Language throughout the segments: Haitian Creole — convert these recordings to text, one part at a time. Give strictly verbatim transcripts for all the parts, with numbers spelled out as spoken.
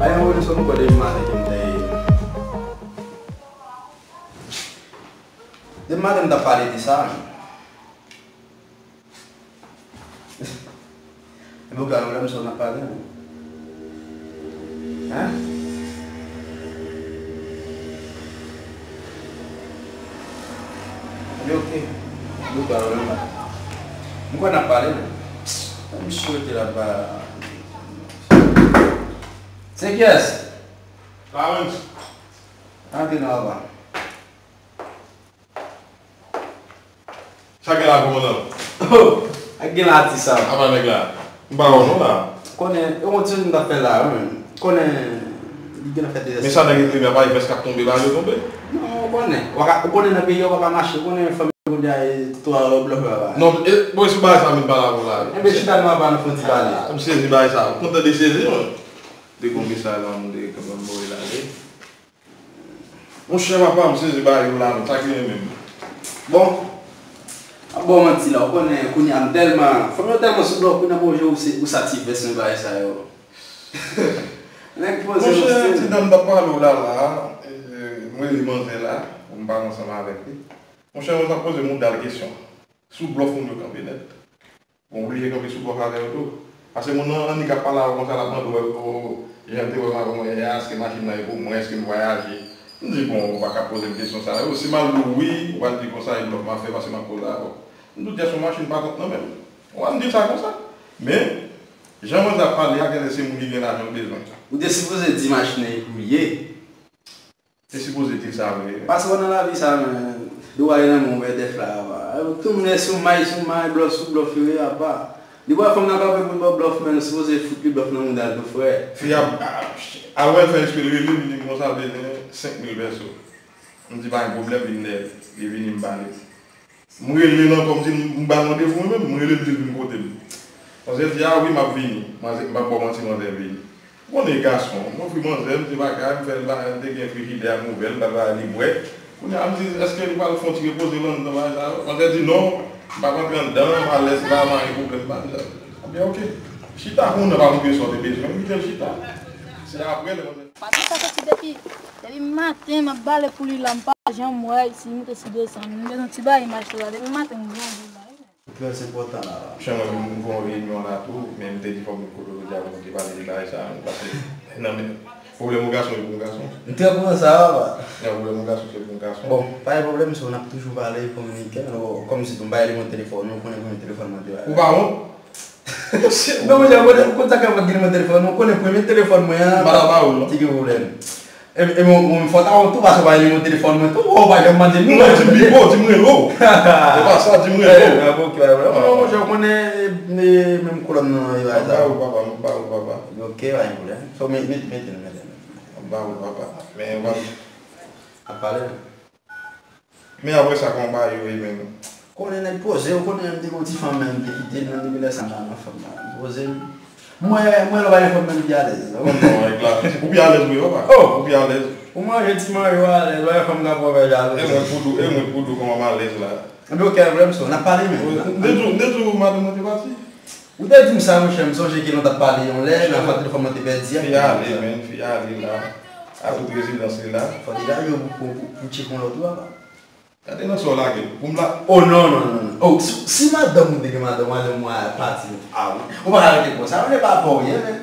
Ay, mwen, sou m kwè depi maten ke m te, depi maten m t ap pale de sa. Epi w gade w la, misye w nan pale, wi. Hein? Epi oke. Epi w gade w la. M kwè n ap pale, wi. M swete l ap ba. Se kiyès? Clarence. Antre nan, papa. Sa gen la, kòmandan? Oh, ak gen la, atis sa. Apa nèg la? M pa wè w non la. Konnen, e yon ti moun m t ap fè la, wi. Konnen, li gen fè dezè. Men sa nèg enteryè pa, vès k ap tonbe la, yo tonbe. Non, ou konnen. Ou pa ka, ou konnen nan peyi a, ou pa ka mache, ou konnen fanmi kounye a, e, tout a lòb lòb la. Non, e, bon, si bagay sa, m pa la pou la. Enben, chita nou ap ba nou fè yon ti pale. Ah, m sezi bagay sa. Kontan de sezi, mwen. De konbisa la, m de kanmenm move la, wi. Monchè, papa, m sezi bagay yo la, non, sa ki gen menm? Bon, ap ba w manti la, ou konnen, kounye a m tèlman, fanm yo tèlman sou blòf, kounye a m oblije ou se, ou satisfè sou bagay sa yo. Nèg poze. Monchè, ti dam t ap pale w la, la, e, m rele manzè la, pou m pale ansanm avèk li. Monchè, mwen t ap poze moun dal kesyon. Sou blòf moun yo kanpe nèt. Bon, oblije kanpe sou blòf avè yo tou. Paske moun nan annik ap pale avè w konsa, l ap mande w, o, jan te wè m avè mwen yè a, èske machin nan e pou mwen, èske m vwayaje? M di, bon, ou pa ka poze m kesyon sa yo. Si m al di w wi, ou pral di konsa, e blòf m ap fè paske m ap koze avè w. M di w, dyès, yon machin pa kont nan men m. Ou pa m di l sa konsa. Men, jan manzè ap pale a, genlè se moun ki gen lajan l bezwen. Ou te sipoze di machin nan e pou l ye. Te sipoze di l sa vre. Paske w nan lavi sa, men, dwa e nan men w, wè dèf la, apa. Tout moun e sou may, sou may, blòf sou blòf, yo ye, apa. Depi w wè fanm nan kanpe pou l ba w blòf, men, ou sipoze fout li blòf nan mouda l tou, frè. Fi a, a, a wè l fè eksprè, l rele m, li di m konsa, l bezwen senk mil pèso. M di, pa gen pwoblèm, vin lè, li vini, m ba li. M rele l ankò, m di l, m ba l randevou mwen menm, m rele l, m di l vin kote m. Manzè di, a wi, m ap vini. Manzè, m p ap ba w manti, manzè vini. M konnen gason, m ofri manzè, m di bagay, m fè l bagay, m te gen frijidè ak nouvèl, m ba l bagay li bwè. Kounye a, m di, èske li pral fè yon ti repoze l anndan bagay sa yo? Manzè di, non, m p ap antre anndan, m alèz la, m pa gen pwoblèm, m pa di sa. Ebyen, oke. Chita, kounye a, pa moun gen sa w te bezwen, m kite l chita. Se apre, lè manzè. Patron sa soti depi, depi maten, m ap bale pou li la, m pa janm wè l, si moute, si desann. M bezwen ti bay imaj la, depi maten, m grandi la, wi. Trè enpòtan la, la. Monchè, mwen, m fè yon reyinyon la tou, men m te di fò m kote w jodi a pou nou te pale de bagay sa, paske nan men pwoblèm yon gason, se pou yon gason. M trè kontan sa, papa. Nan pwoblèm yon gason, se pou yon gason. Bon, pa gen pwoblèm, so, n ap toujou pale, kominike, kòmsi tou m bay nimewo telefòn ou, ou konnen nimewo telefòn mwen te ba. Ou pa wont? Non, monchè, ou konnen, ou konn sa k ap gen nimewo telefòn, ou konnen premye telefòn mwen an, m pa ta ba ou l, non, te gen pwoblèm. E, e mwen, mwen, fò ta wont tou, paske w pa gen nimewo telefòn mwen tou, ou pa janm mande m. Non, di m bipo, di m rele w. Se pa sa, di m rele w. Eh, ok, pa gen pwoblèm. Non, monchè, ou konnen, e, e, menm kolòn nan, e, bagay sa. M ba ou l, papa, m ba ou l, papa. Ok, pa gen pwoblèm. So, mete, mete, mete, mete. M ba ou l, papa. Men, w ap pale. Men apre sa, kòman bagay yo ye menm? Konnen nèg poze, ou konnen m te gen yon ti fanm menm, m te kite l nan depi lè sa m pa nan fanm nan. Li poze m. Mwen, mwen lè w pa gen fanm menm pi alèz. Bon, nèg la, ou pi alèz wi, papa. Oh! Ou pi alèz. Ou manje ti manje, w alèz, w pa gen fanm k ap fè w fè jalouzi. E mwen pou dou, e mwen pou dou kòman m alèz la. Ebyen, ok, vrè, m sou, n ap pale menm. M te di w, m te di w madanm mwen te pati. Ou te di m sa, monchè, m sonje ke nou t ap pale yon lè, nan fwa telefòn mwen te pèdi a. Fi a ale, men, fi a ale la. A tout rezidans li la. Fò degaje w pou, pou, pou, pou tcheke yon lòt wi, papa. Gade nan sa w lage l. Pou m la. Oh, non, non, non, non. Oh, si, si madanm ou te gen madanm, madanm ou a pati. Ah, wi. Ou pa ka rete konsa, men e pa pa w ye, men.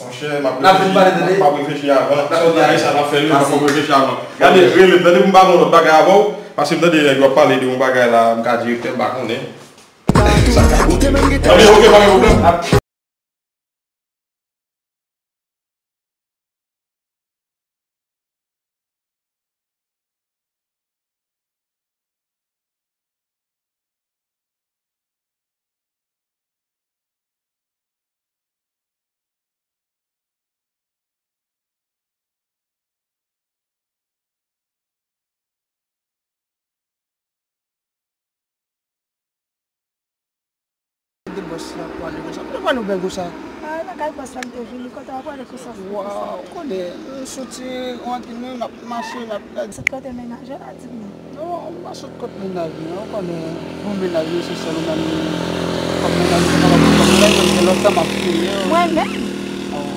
Monchè, m ap reflechi, m ap reflechi avan. Sa w di a, sa n ap fè l, m ap reflechi avan. Gade, rele m, tande pou m pa gen yon lòt bagay avè w, paske m tande nèg yo ap pale de yon bagay la, m ka direktè, m pa konnen. Sa ka goute menm gen tan. Ok, ok, pa gen pwoblèm. Kote bòs la pwale konsa? Kote pwale w bèl konsa? Ah, nan kay bòs la m te vini. Kote w ap pwale konsa? Waw, ou konnen, m soti rantre, nou, n ap mache, n ap gade. Sot kote mennaj ou la, di m non. Non, m pa sot kot mennaj mwen, ou konnen, bon mennaj mwen se sèl ou menm, kòm mennaj mwen, kòm mennaj mwen, se lontan m ap kriye w. Mwen menm? Oh,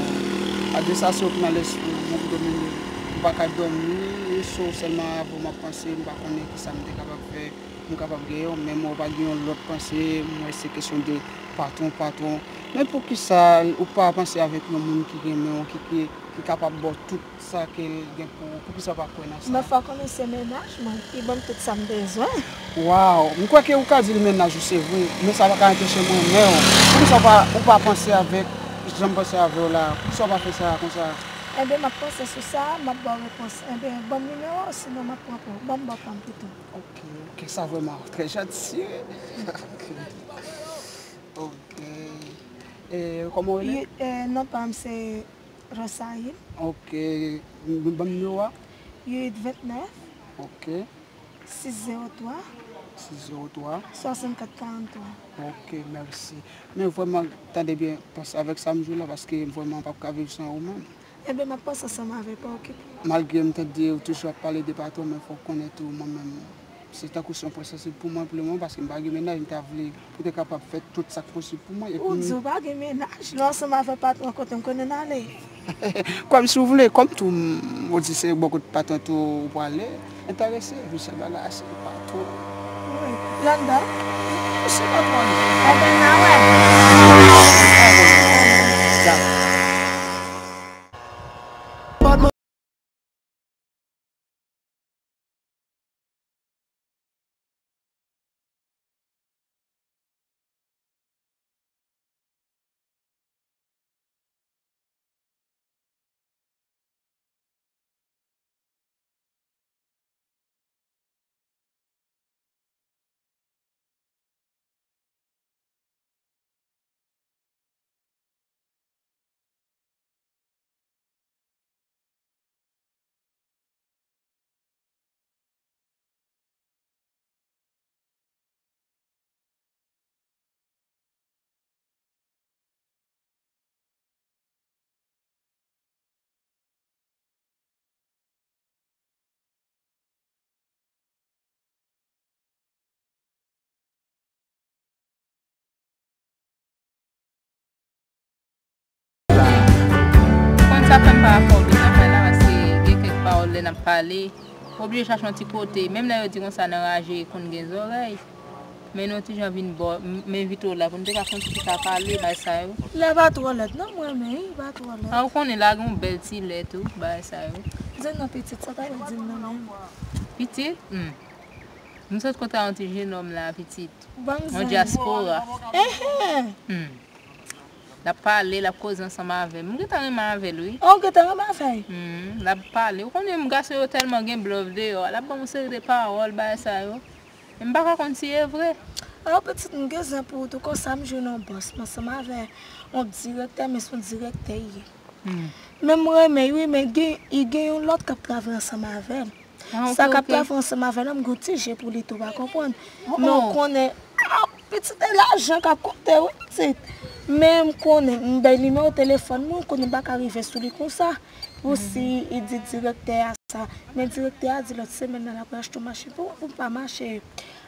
malgre sa, se ou ki nan lespri m, m domine. M pa ka dòmi, se ou sèlman avè w m ap panse, m pa konnen kisa m te kapab fè. M kapab gen yon, men mwen pa gen yon lòt panse, m wè se kesyon de patwon, patwon. Men poukisa ou pa panse avèk yon moun ki renmen w, ki, ki, ki kapab ba w tout sa ke l gen pou ou? Poukisa w pa kwè nan sa? Men fò w konnen se mennaj mwen ki ban m tout sa m bezwen. Waw, m kwè ke ou ka di l mennaj ou, se vre, men sa pa ka anpeche m renmen w. Poukisa w pa, ou pa panse avèk jan m panse avè w la? Poukisa w pa fè sa konsa? Enben, m ap panse sou sa, m ap ba w repons. Enben, ban m nimewo w, sinon m ap pran pou ou. Ban m ba w pa m pito. Ok, ok, sa vrèman trè janti. Ok. Ok. E, kòman w rele? Ui, e, non pa m se Rosaïl. Ok. Ban m nimewo a? Uit vennèf. Ok. Sis zewo twa. Sis zewo twa. Swasannkat karanntwa. Ok, mèsi. Men vrèman, tande byen, panse avèk sa m di w la, paske vrèman, m p ap ka viv san ou menm. Enben, m ap panse ansanm avè w, pa okipe w. Malgre m tande ou toujou ap pale de patwon, men fò w konnen tou, mwen menm, se tankou se yon pwen sansib pou mwen pou lemoman, paske m pa gen mennaj, m ta vle pou te kapab fè tout sa k posib pou mwen. Epi ou di ou pa gen mennaj, lè w ansanm avè patwon, kote m konnen n ale? Kòm si w vle, kòm tou, m, ou di se bò kot patwon tou ou prale, enterese, epi sèl bagay la, se patwon. Wi, landa. Se patwon. Enben, n a wè. Dakò. Konn sa fè m pa fè w bezwen fè la, paske gen kèk pawòl lè n ap pale, w oblije chache yon ti kote. Menm lè yo di konsa nan raje konn gen zòrèy. Men nou ti jan vin bò, m, m envite w la pou n te ka fè yon ti chita pale, bay sa yo. Lè pa twò lèd non, m renmen, wi, pa twò lèd. A, ou konnen la gen yon bèl ti lè tou, bay sa yo. Di m non pitit, sa ta vle di m nan menm? Pitit? Hmm. M sot kontre yon ti jenòm la, pitit. Yon dyaspora. Enhen. Hmm. L ap pale, l ap koze ansanm avè m. M gentan renmen avè l, wi. Oh, ou gentan renmen avè l? Hmm, l ap pale. Ou konnen m gason yo tèlman gen blòf deyò. L ap ban m yon seri de pawòl, bagay sa yo. E m pa ka konn si e vre. Oh, pitit, m gen zen pou ou tou. Konsa, m jwenn yon bòs. M ansanm avè yon direktè, men se yon direktè l ye. Hmm. Men m renmen l, wi, men gen, li gen yon lòt k ap travay ansanm avè l. Ah, sa k ap travay ansanm avè l, m gen yon ti je pou li tou, pa konprann. Men w konnen, ah, pitit, e lajan k ap konte, wi, pitit. Men m konnen, m bay nimewo telefòn mwen, ou konnen m pa ka rive sou li konsa. Pou si li di direktè a sa. Men direktè a di lòt semèn nan, l ap achte yon machin pou, pou m pa mache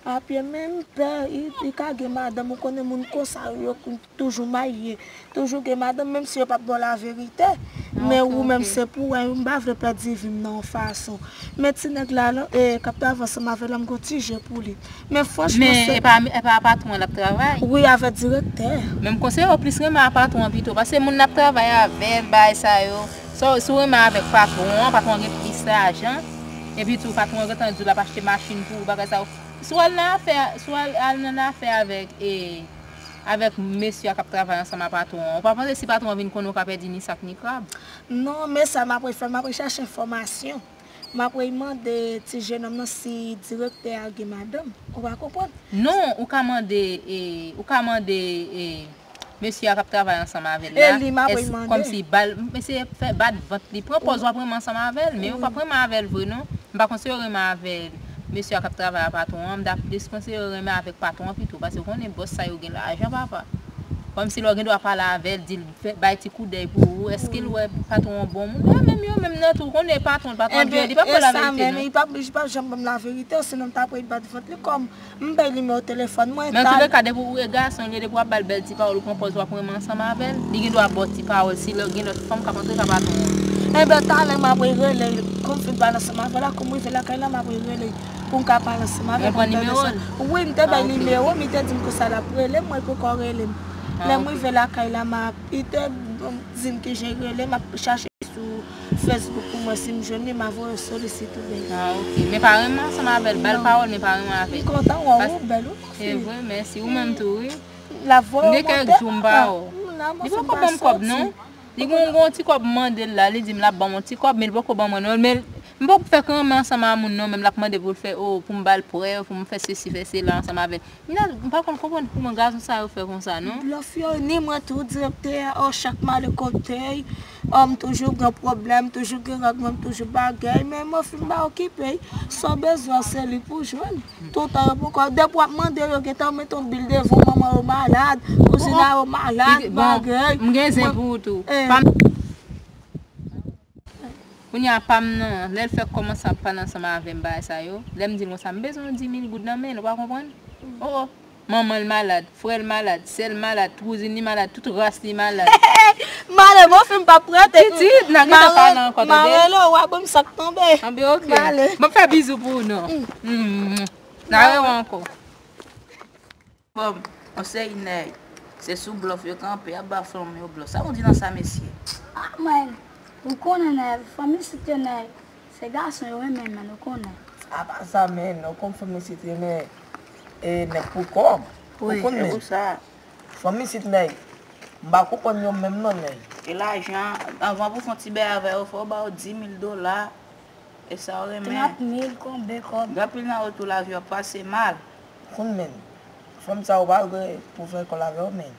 a pye, men m pè, li, li ka gen madanm, ou konnen moun konsa yo, yo toujou marye, toujou gen madanm, menm si yo p ap ba w laverite, men ou menm se pou w, m pa vle pèdi vi m nan yon fason. Men ti nèg la, la, e, k ap travay ansanm avè l la, m gon ti je pou li. Men franchman, men se e pa, e pa patwon l ap travay? Wi, avè direktè. Men m konseye w plis renmen a patwon an pito, paske moun l ap travay avè l, bagay sa yo. So, si w renmen avèk patwon an, patwon an gen plis lajan, epi tou patwon an gentan di w l ap achte machin pou ou, bagay sa yo. Si w al nan afè, si w al, al nan afè avèk, e, avèk mesye a k ap travay ansanm a patwon an, ou pa panse si patwon an vin konnen w ka pèdi ni sak ni krab? Non, men sa m ap fè, m ap chache enfòmasyon. M ap mande ti jenòm nan si direktè a gen madanm. Ou pa konprann? Non, ou ka mande, e, ou ka mande, e, mesye a k ap travay ansanm avè l la, kòmsi bal, mesye fè bat vant li, pran pòz w ap renmen ansanm avè l, men ou p ap renmen avè l vre non. M pa konn si yo renmen avè l, mesye a k ap travay a patwon an, m ta plis panse yo renmen avèk patwon an pito, paske ou konnen bòs sa yo gen lajan, papa. Kòmsi lè w gen dwa pale avè l, di l fè, bay ti koudèy pou ou, èske l wè patwon an bon moun? Yo menm, yo menm nan tou, ou konnen patwon, patwon an, li p ap pale laverite non. Li p ap, li p ap janm ban m laverite, sinon m t ap bat vant li kòm M bay nimewo telefòn mwen. Men antouleka, depi ou e gason, li depi w ap ba l bèl ti pawòl, ou pran pòz w ap renmen ansanm avè l, li gen dwa ba w ti pawòl si gen lòt fanm k ap antre k ap atann ou. Enben, talè m ap rele, kou m fin pale ansanm avè l la, kou m rive lakay la, m ap rele pou m ka pale ansanm avè l. Ou pran nimewo l? Wi, m te bay nimewo, li te di m konsa l ap rele m, mwen poko rele m. Lè m rive lakay la, m ap, li te di m ki jan l rele m, m ap chache sou Facebook pou mwen, si m jwenn li, m a voye solisit ou byen. Ah, ok. Men pa renmen ansanm avè l. Ba l pawòl, men pa renmen avè l. M kontan wè w, ou bèl, wi, mon fi. Se vre, mèsi. Ou menm tou, wi. M gen kèk jou m pa wè w. Li poko ban m kòb, non. Li gen yon ti kòb m mande l la, li di m l ap ban m yon ti kòb, men li poko ban mwen, non. Men m poko fèk renmen ansanm a moun, non, men l ap mande pou l fè, oh, pou m ba l prèv, pou m fè sesi, fè sela ansanm avè l. M pa konn konprann kòman gason sa yo fè konsa, non. Blòf yo, ni mwen tou, direktè a, o, chak male kote, o, m toujou gen pwoblèm, toujou gen règ mwen, m toujou bagay, men mwen fin pa okipe, sa w bezwen, se li pou jwenn. Toutan yo poko, depi w ap mande yo, yo gentan mete yon bil devan w, manman yo malad, kouzin a yo malad, bagay. M gen zen pou ou tou. Kounye a pa m nan, lè l fèk kòmanse ap pale ansanm avè m bagay sa yo, lè m di l konsa, m bezwen yon dis mil goud nan men l, ou pa konprann? O, o, manman l malad, frè l malad, sè l malad, kouzin li malad, tout ras li malad. Male, bon, fi m p ap prete. Pitit, n a gentan pale ankò, tande? M a rele w, w a ban m sa k tonbe. Anben, ok. Male. M ap fè bizou pou ou, non. N a rewè ankò. Fanm, yon seri nèg, se sou blòf yo kanpe, y ap ba fanm yo blòf. Sa nou di nan sa, mesye? Ah, men, ou konnen nèg, fanm isit yo nèg, se gason yo renmen, men ou konnen. Sa pa sa, men, ou konn fanm isit renmen, e, nèg pou kòb. Ou konn, men. Fanm isit nèg, m pa konprann yo menm non, nèg. E lajan, anvan pou fè yon ti bèy avè yo, fò yo ba yo dis mil dola. E sa w renmen? Trant mil, konbe kòb. Gen anpil nan yo tou lavi yo ap pase mal. Konn men, fanm sa yo pa gen pou fè kòl avè yo men.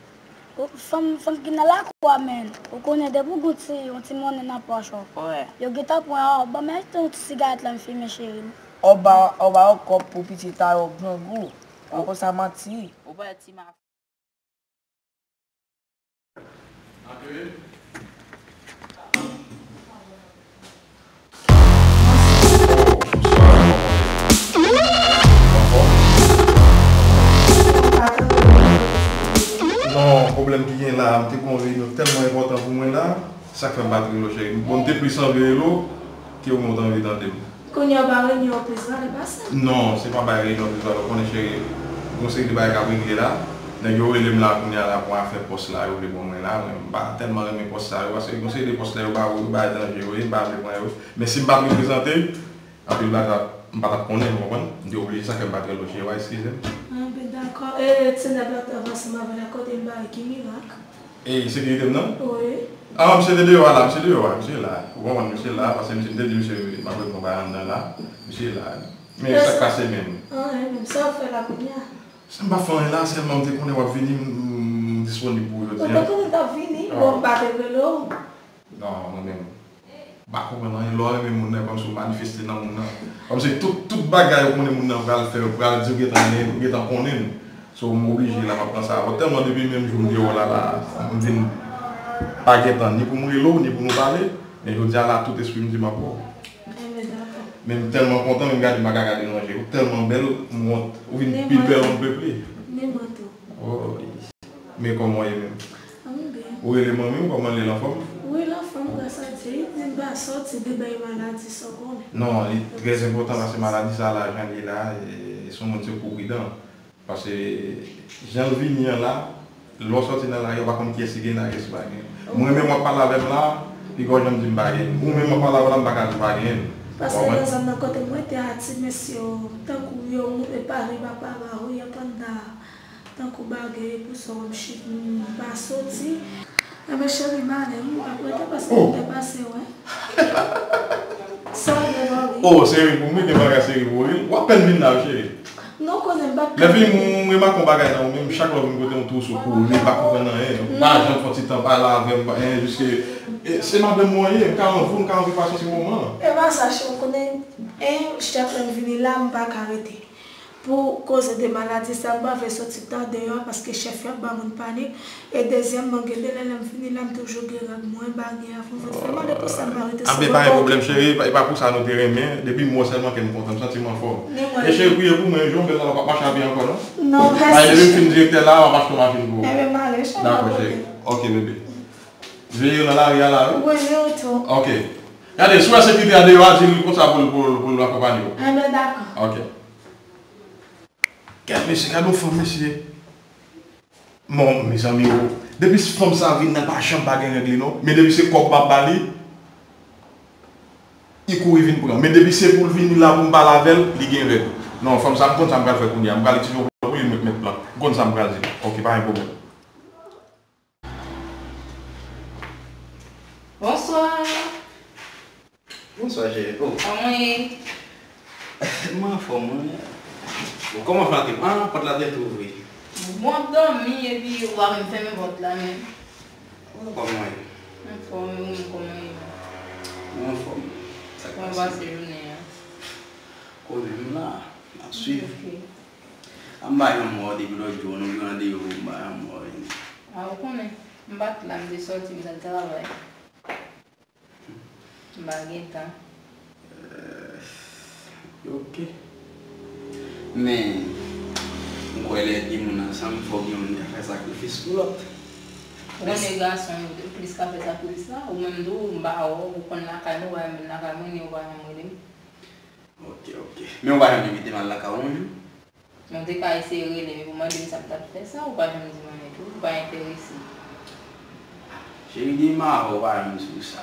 Ou, fanm, fanm ki nan lakou a men. Ou konnen depi w gon ti, yon ti monnen nan pòch ou. Yo gentan pran, o, ban m achte yon ti sigarèt la m fimen cheri m. O ba, o ba yo kòb pou pitit a yo grangou. Ou konsa manti. Ou pa ti ma Non, pwoblèm ki gen la, m te gon reyinyon tèlman enpòtan pou mwen la, sa k fè m pa t rele w cheri. Bon, m te plis anvi rele w ke w menm w t anvi tande m. Kounye a w ba reyinyon an plis valè pase m. Non, se pa bay reyinyon plis valè. Ou konnen cheri, gon seri de bagay k ap regle la. Nèg yo rele m la kounye a la pou afè pòs la yo vle ban mwen la. Mwen, m pa tèlman renmen pòs sa yo, paske gon seri de pòs la yo ba yo, yo bay etranje yo ye, m pa vle pran yo. Men si m pa t reprezante, anpil bagay m pa t ap konnen, ou konprann? M te oblije, sa fè m pa t rele w cheri, w a eskize m. Anben, dakò. E, ti nèg la t ap ansanm avè l la, kote l ba ki mirak? E sekirite m nan? Wi. Ah, misye te deyò a la, misye deyò a, misye la. Ou konprann, misye la, paske misye, m te di misye, m ap reponn bay anndan la, misye la. Men sa k pase menm? Anyen menm, sa w ap fè la kounye a? M pa fè anyen la, sèlman m te konnen w ap vini, m, m disponib pou ou jodi a. Ou te konnen m t ap vini? Bon, m pa te rele w. Non, mwen menm. M pa konprann anyen. Lè w renmen moun nan, e kòmsi w manifeste nan moun nan. Kòmsi tout, tout bagay ou konnen moun nan pral fè, ou pral di, ou gentan, ou gentan konnen l. So, m oblije la, m ap pran sa avè w. Tèlman depi menm jou m te wè w la, la, m di m pa gentan ni pou m rele w, ni pou nou pale. Men jodi a la, tout espri m di m ap wè w. Men m tèlman kontan, menm gade m pa ka gade nan je w. Ou tèlman bèl, m wont. Ou vin pi bèl on pèple. Men mwen tou. Oh, men kòman w ye menm? Ou rele manmi w, kòman l ye, l anfòm? Wi, l anfòm, gras a Dye. Li pa sòti, li bay maladi, sa w konnen. Non, li trè enpòtan paske maladi sa, lajan li ye la, e, se yon moun se pou pridan. Paske jan l vini an la, lè w sòti nan lari, ou pa konn kiyès ki gen la, kiyès ki pa gen. Mwen menm w ap pale avè m la, piga w janm di m pa gen. Ou menm w ap pale avè m la, m pa ka di w pa gen. Paske nan zòn nan kote mwen te a, ti mesye yo, tankou yo moute pare pa para, wi, y ap anndan tankou bagay, pou sa w ap chit, m pa soti. Enben, cheri, m ale, m p ap rete paske m te pase, wè. Sa w gen, Bobby? Oh, seri pou mwen, gen bagay seri pou ou. W ap pèn vin la, cheri. Non, konnen m pa t. Lè vini, m remake yon bagay nan ou menm, chak lè w vin kote yon twous ou kouri, m pa konprann anyen. Ou pa janm fè yon ti tan pale avè m, pa anyen, jiske, e, se madanm mwen ye, m ka anvi w, m ka anvi pase yon ti moman. E pa sa, cheri, w konnen, e, chak lè m vini la, m pa ka rete. Pou koze de maladi sa, m pa vle soti tan deyò, paske chèf yo ap ba moun panik. E dezyèmman, gen de lè, lè m vini la, m toujou gen règ mwen, bagay, avè m fè mal, e pou sa m pa rete sou bò kote. Anben, pa gen pwoblèm, cheri, e pa, e pa pou sa nou te renmen. Depi m wè w sèlman, kè m kontan, m santi m anfòm. E cheri, priye pou mwen, jan m bèl la, w p ap mache a pye ankò, non? Non, mèsi. Depi m fin direktè la, m ap achte yon machin pou ou. Enben, m ale, cheri. Dakò, cheri. Ok, bebe. Veye w nan lari a la, wi. Wi, veye w tou. Ok. Gade, si w wè sekirite a deyò a, di l konsa pou l, pou l, pou l akonpanye w. Enben, dakò. Ok. Gad mesye, gad yon fanm, mesye. Bon, mezanmi, o. Depi fanm sa vin la, pa janm pa gen règ li, non. Men depi se kòb m ap ba li, li kouri vin pran. Men depi se pou l vini la pou m pale avè l, li gen règ. Non, fanm sa, m konn sa m pral fè kounye a. M pral itilize yon plan pou li, m met, met plan. M konn sa m pral di. Ok, pa gen pwoblèm. Bonswa. Bonswa, cheri. Oh. Kòman w ye? Mwen anfòm, wi. Bon, kòman w fè antre? Ah, pòt la te tou ouvri. Bon, m ap dòmi, epi ou pa menm fèmen pòt la menm. Oh, kòman w ye? Anfòm, e ou menm, kòman w ye? Mwen anfòm. Sa k pase? Kòman w pase jounen an? Konnen m la, m ap swiv. Ok. A, m pa janm wè w depi lòt jou, nou gen randevou, m pa janm wè w vini. A, ou konnen, m pa t la, m te sòti, m t al travay. M pa gen tan. Eh, ok. Men, m kwè lè gen moun ansanm, fò gen youn ka fè sakrifis pou lòt. Ou konnen gason yo plis ka fè sakrifis la, ou menm tou, m pa wè w, ou konn lakay nou, ou pa janm vin lakay mwen, ni ou pa janm rele m. Ok, ok. Men ou pa janm envite m al lakay ou yon jou? Mwen te ka eseye rele, men pou mande m sa m t ap fè sa, ou pa janm di m anyen tou, ou pa enterese. Cheri, demen ou pa janm sou sa.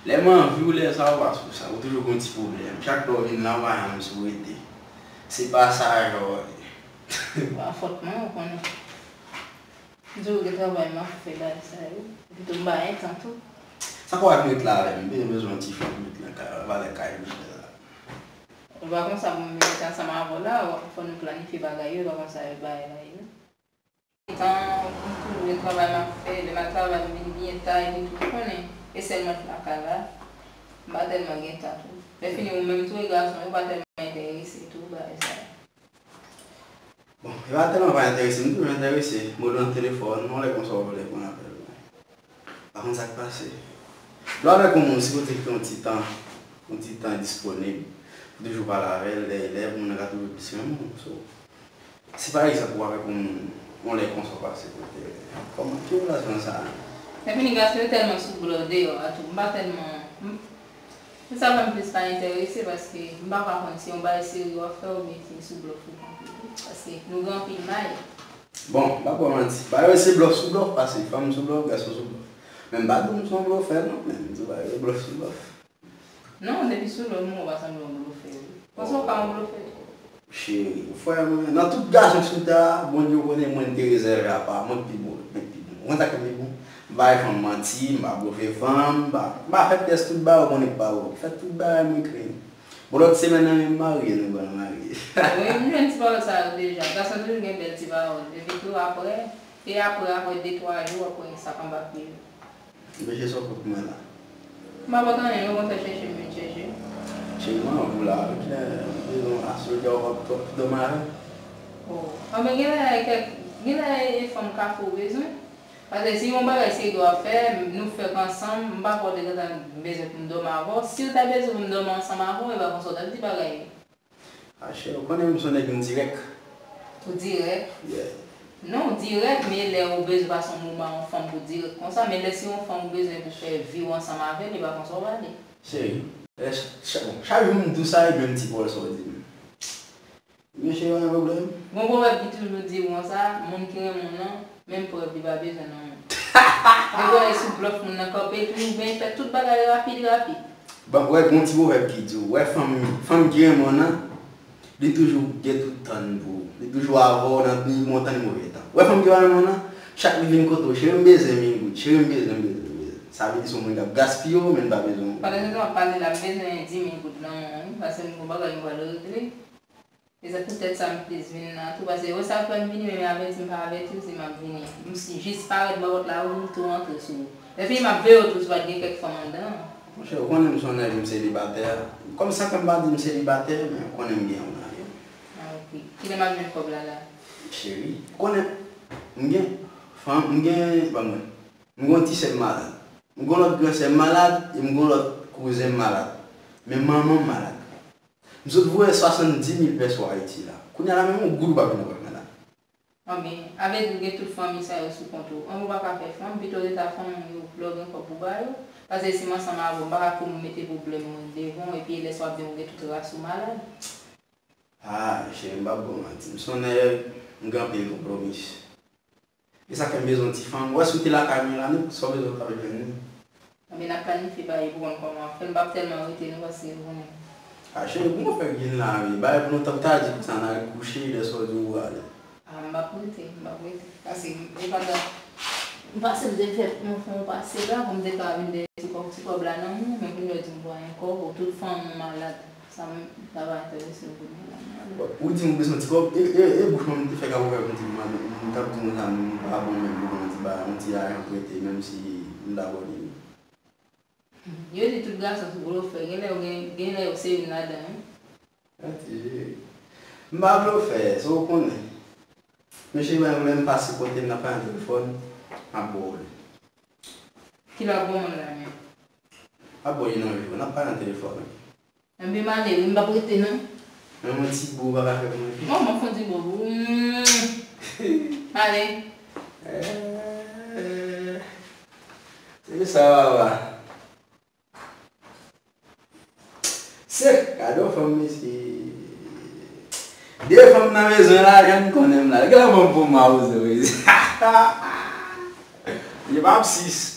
Lè m anvi w, lè sa ou pa sou sa, ou toujou gon ti pwoblèm. Chak lè w vin la, ou pa janm sou rete. Se pa sa, jò. Pa fòt mwen, ou konnen. M toujou gen travay m ap fè bagay sa yo. Epi tou m pa gen tan tou. Sa k w ap met la avè m? M te bezwen yon ti fanm met nan kay, valè kay m la. Ou pa konsa pou m vin rete ansanm avè w la, fò nou planifye bagay yo, e pa konsa yo bagay la ye. Tan, m toujou gen travay m ap fè, lè m al travay m vin byen ta, epi tou ou konnen, e sèl mwen k lakay la, m pa tèlman gen tan tou. Lè fini ou menm tou e gason yo pa tèlman enterese tou bagay sa yo. Bon, e pa tèlman pa enterese m, m toujou enterese. Mwen nan telefòn, yon lè konsa w vle pran apèl mwen. Pa konn sa k pase. Lè w avèk yon moun, si w te fè yon ti tan, yon ti tan disponib, ou toujou pale avè l, lè, lè moun nan ka toujou plis renmen w. So, si pa egzanp ou avèk yon moun, yon lè konsa w pase kote, kòman, ki relasyon sa a? Epi ni gason yo tèlman sou blòf deyò a tou, m pa tèlman, m, Men sa fè m plis pa enterese, paske m pa ka konn si yon bagay serye w ap fè oubyen si sou blòf ou konte tou, paske nou gen anpil may. Bon, m pa ba w manti, bagay yo se blòf sou blòf, paske fanm sou blòf, gason sou blòf. Men m pa di w m se yon blofè non, men m di w bagay yo blòf sou blòf. Non, depi sou blòf, m wè w pa sanble yon blofè wi. Panse w pa yon blofè tou. Cheri, frè mwen, nan tout gason sou tè a, Bondye konnen mwen te rezève apa, mwen k pi bon, mwen k pi bon. Ou konn sa k fè m pi bon? M pa bay fanm manti, m pa blofe fanm, m pa, m pa fè pyès tout bagay, ou konnen k pa bon. Fè tout bagay mwen clean. Bon, lòt semèn nan menm marye, nou pral marye. Wi, m jwenn ti pawòl sa yo deja. Gason toujou gen bèl ti pawòl. Epi tou apre, e apre, apre de twa jou, apre sa konn pa pye. Mesye, sa w fè pou mwen la? M pa pote anyen, non, konsa chèche m vin chèche. Cheri, mwen anvi w la, wi, kilè, m bezwen w la, si w di w ap, w ap dòmi avè m? Oh, anben, genlè, kèk, genlè, e fanm ka fè w bezwen. Paske si yon bagay serye w ap fè, nou fè k ansanm, m pa kwè w te gentan bezwen pou m dòmi avè w. Si w ta bezwen pou m dòmi ansanm avè w, e pa konsa w t ap di bagay yo. A cheri, ou konnen m se yon nèg m dirèk. Ou dirèk? Yeah. Non, ou dirèk, men lè ou bezwen pase yon moman yon fanm pou dirèk konsa, men lè se yon fanm ou bezwen pou fè vi w ansanm avè l, e pa konsa w pale. Cheri, lè ch-, ch-, bon, chak jou m di w sa, epi yon ti pawòl sa w di m. Men cheri, pa gen pwoblèm. Gon pwovèb ki toujou di konsa, moun ki renmen w nan, menm prèv li pa bezwen nan men w. Li konnen sou blòf moun nan kanpe, toujou byen fè tout bagay rapid, rapid. Bon, wè, gon ti pwovèb ki di w, wè, fanm, fanm ki renmen w nan, li toujou gen tout tan pou ou. Li toujou avè w nan ni bon tan ni move tan. Wè, fanm ki pa renmen w nan, chak li vin kote w, cheri, m bezwen mil goud, cheri, m bezwen, m bezwen, m bezwen. Sa vle di se yon moun k ap gaspiye w, men li pa bezwen w. Pandan se tan w ap pale la, m bezwen di mil goud nan men w, wi, paske m gon bagay m pral regle. E se poutèt sa m plis vin la tou, paske yo sa fè m vini, men m avèti, m pa avèti w si m ap vini. M si jis parèt bò pòt la, ou m tou rantre sou ou. Lè fini, m ap veye w tou si w pa t gen kèk fanm anndan an. Monchè, ou konnen m se yon nèg, m selibatè. Kòm sa fè m pa di m selibatè, men ou konnen m gen yon mari. Ah, ok. Kilè m ap jwenn kòb la, la? Cheri, ou konnen m gen fanm, m gen, ban mwen. M gen yon ti sè m malad. M gen yon lòt gran sè m malad, e m gen yon lòt kouzen m malad. Men manman m malad. M sot voye swasanndimil pèso Ayiti la. Kounye a la, menm yon goud ou pa vin wè mwen la. Anben, avèk ou gen tout fanmi sa yo sou kont ou. Anben, ou pa ka fè fanm, pito rete ak fanm ou yo, lè w gen kòb pou ba yo. Paske si m ansanm avè w, m pa ka kou mete pwoblèm mwen devan w, epi lè sa w ap vin, ou gen tout ras ou malad. Ah, cheri, m p ap ba w manti. M se yon nèg, m gen anpil konpwomis. E sa fè m bezwen yon ti fanm. Ou wè si w te lakay mwen la, nenpòt sa w bezwen w t ap jwenn li. Anben, n ap planifye bagay pou konn kòman w ap fè l. M p ap tèlman rete non, paske ou konnen. Ah, cheri, kòman w fè vin la, wi? Bagay pou nou t ap ta di konsa, n al kouche, lè sa w di w prale. Ah, m p ap rete, m p ap rete. Paske, e pandan m pase, m te fè yon fon pase la, pou m te ka vin dèyè ti kòb, ti kòb la nan men w, men kounye a w di m pa gen kòb, ou tout fanmi w malad. Sa m ta va enterese m kounye a la, m ale. Ou di m ou bezwen ti kòb, e, e, e bouch mwen m te fè ka ouvè pou m di m, m t ap di nou sa, m pa bon menm pou yon ti ba, yon ti lajan prete, menm si m dakò li. Yo di tout gason se blofè, genlè yo gen, genlè yo se youn ladan, wi. Yon ti jere. M pa blofè, se ou konnen. Men cheri, mwen menm pase kote m nan pale nan telefòn, m ap ba w li. Kilè w ap ban mwen la menm? M ap ba w li nan jou, n ap pale nan telefòn, wi. Enben, m ale wi, m p ap rete non. Menm yon ti bo ou pa ka fè pou mwen? Bon, m ap fè yon ti bo pou ou. Mm. Ale. Eh, se sa, papa. Se, gade yon fanm, mesye. De fanm nan bezwen lajan, m konnen m la. Gade yon fanm pou m a oze, mesye. Li p ap sis.